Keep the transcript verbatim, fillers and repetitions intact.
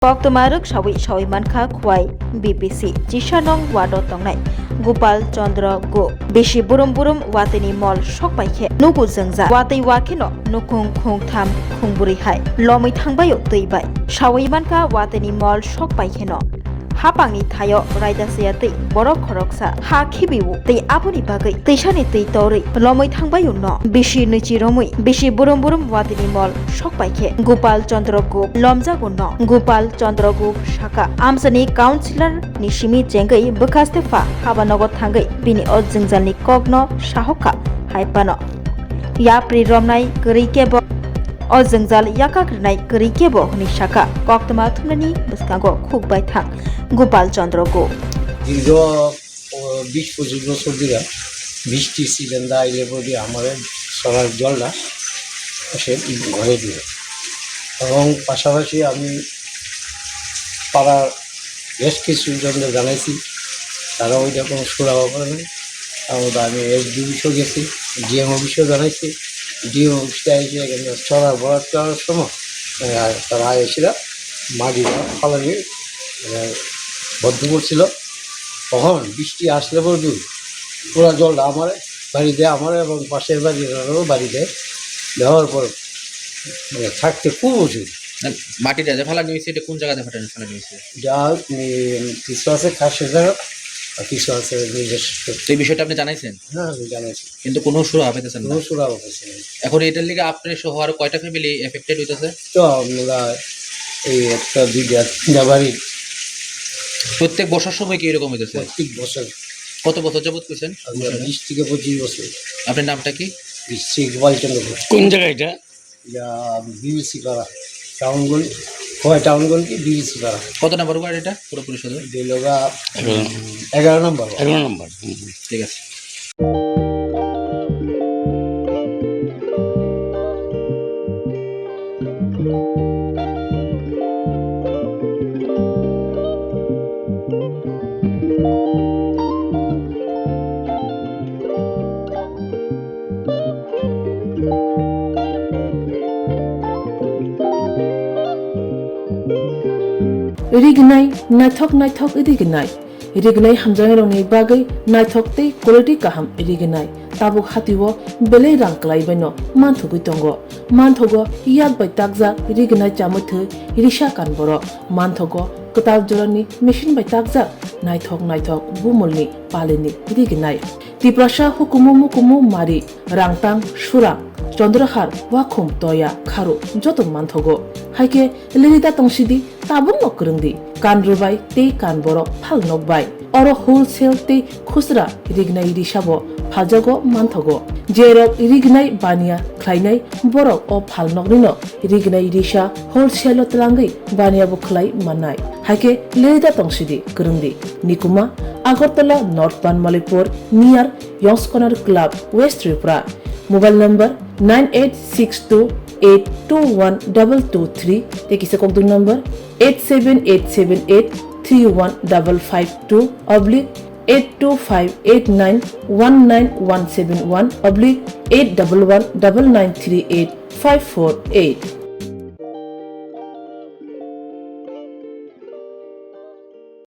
Koktwma rwksawi sawi mankha Khwai B P C Chisanong ward o tongnai Gopal Chandra Go. Bisi burum burum watwi ni mol sok pai khe nugo jwngjak. Watwi wa kheno nukhung khungtham khungbrwi hai lomwi thangbaio twi bai. Sawi mankha watwi ni mol sok pai kheno hapang ni thaio raida saya twi borok khoroksa ha khibiu tei aboni bagwi twisani twi torwi lomwi thangbaio no. Bisi nwichi romwi bisi burum burum watwi ni mol sok pai khe Gopal Chandra Gup lomjago no. Gopal Chandra Gup saka amchani councillor ni simi chengwi bwkhaste pha haba nogo thangwi bini o jwngjal ni kok no sahokha hai phano. Yapri romnai kwrwi kebo, o jwngjal yakak rwnai kwrwi kebo hwnwi saka. Koktwma thumnani bwskango khuk bai thang Gopal Chandra Gup. দীর্ঘ ও, বিশ পঁচিশ বছর ধরে বৃষ্টি সিজন দা আইলে পরে আমার সরার জলটা সে ঘরে দিয়ে। এবং পাশাপাশি আমি পাড়ার বেশ কিছু জনকে জানাইছি, তারা ওই রকম সুরাহা করে নাই। আমরা আমি এসডি অফিসও গেছি, ডিএম অফিসও জানাইছি। ডিএম অফিসটা এসে এখানে চড়া বরাত করার সময়, আহ, তারা এসেছিল, মাটি ফালানি, আহ, বদ্ধ করছিল। তখন বৃষ্টি আসলে পর্যন্ত পুরা জলটা আমার বাড়ি দেয়, আমার এবং পাশের বাড়ির বাড়ি দেয়। দেওয়ার পর, মানে, থাকতে খুব অসুবিধা। না, মাটিটা যে ফালানি হয়েছে, এটা কোন জায়গাতে ফালানি, ফালানি হয়েছে? যা, উম, কিছু আছে খাসের জায়গা, আর কিছু আছে নিজস্ব। তো এই বিষয়টা আপনি জানাইছেন? হ্যাঁ, আমি জানাইছি। কিন্তু কোনো সুরাহা পাইতেছেন না? কোনো সুরাহা পাইছি না। এখন এটার লিগে আপনি সহ আরো কয়টা ফ্যামিলি এফেক্টেড হইতেছে? তো আমরা এই একটা, দুইটা, তিনটা বাড়ি। প্রত্যেক বর্ষার সময় কি এরকম হইতেছে? প্রত্যেক বছর। কত বছর যাবত করছেন? আমরা বিশ থেকে পঁচিশ বছর। আপনার নামটা কি? শ্রী গোপালচন্দ্র ঘোষ। কোন জায়গা এটা? ইয়া, বিবিসি পাড়া, টাউনগঞ্জ, খোয়াই টাউনগঞ্জ কি বিবিসি পাড়া। কত নম্বর ওয়ার্ড এটা পুরো পরিষদের? এটা হলো গা, এগারো। এগারো নম্বর ওয়ার্ড। এগারো নম্বর, হুম, হুম। ঠিক আছে। Rignai, naithok naithok rignai. Rignai hamjaknairokni bagwi naithok tei quality kaham rignai. Tabuk hatio belai rang kwlai baino manthogwi tongo. Manthogo yak bai takjak rignai chamwi thwi risa kan borok. Manthogo kwtal jorani machine bai takjak naithok naithok bumulni palini rignai. Tiprasa hukumu mukumu mari, rangtang, surang, chondrahar, wakhum, toya, kharu joto manthogo. Haikhe lirida tongsidi tabukno kwrwngdi, kan rwbai tei kan borok phal nokbai. Oro wholesale tei khusra rignai risabo phaljago manthogo. Jerok rignai baniya khlainai borok o phalnoknino rignai risa wholesale-o twlangwi baniya bo khlai mannai. Haikhe lirida tongsidi kwrwngdi. Nikuma, Agartala North Banmalipur, near Yongskonar Club, West Tripura. Mobile number nine eight six two eight two one double two three, tei kisa kokdwng number eight seven eight seven eight three one double five two oblique eight two five eight nine one nine one seven one oblique eight double one double nine three eight five four eight.